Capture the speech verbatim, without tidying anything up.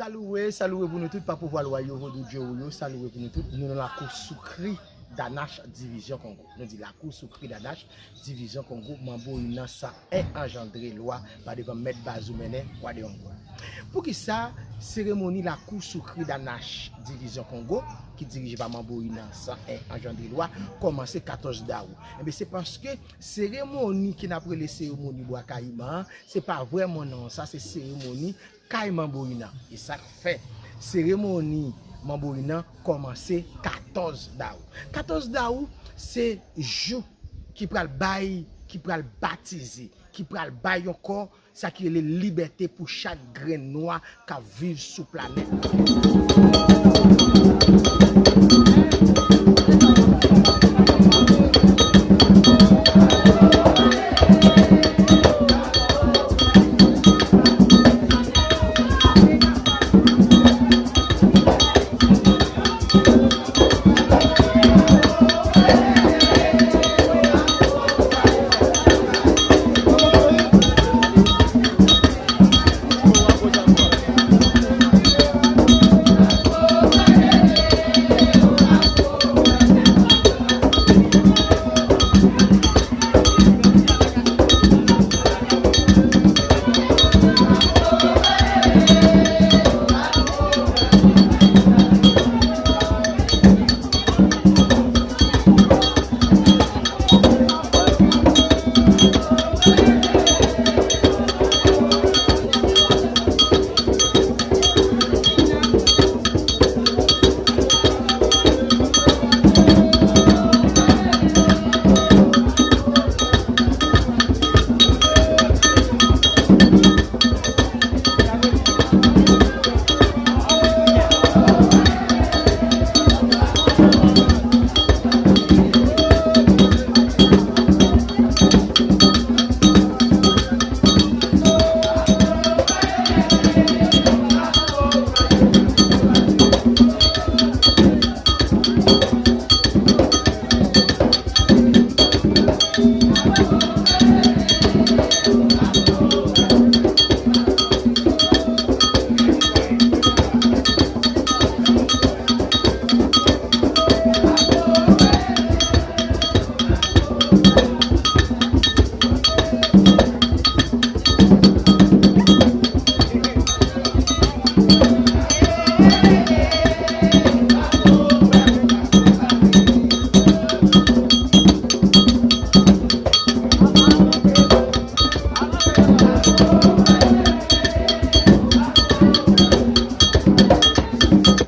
Salouwe, salouwe pou nou tout, pa pouvwa lwa yo, vodou dye ou yo, salouwe pou nou tout. Nou nan lakou sou kri Danach, Divizyon Kongo. Nou di lakou sou kri Danach, Divizyon Kongo, Manboinan san en anjandre lwa pa devan mèt Bazoumènè, wa de Ongo. Poukisa seremoni lakou sou kri Danach, Divizyon Kongo, ki dirije pa Manboinan san en anjandre lwa, kòmanse katòz dawou? Enben, se paske seremoni ke n ap rele seremoni Bwa Kayiman an, se pa vrèman non sa, se seremoni kay Manboinan. E sa k fè seremoni Manboinan kòmanse katòz dawou. Katòz dawou, se jou ki pral bay, ki pral batize, ki pral bay ankò sa ki rele libète pou chak grenn nwa k ap viv sou planèt.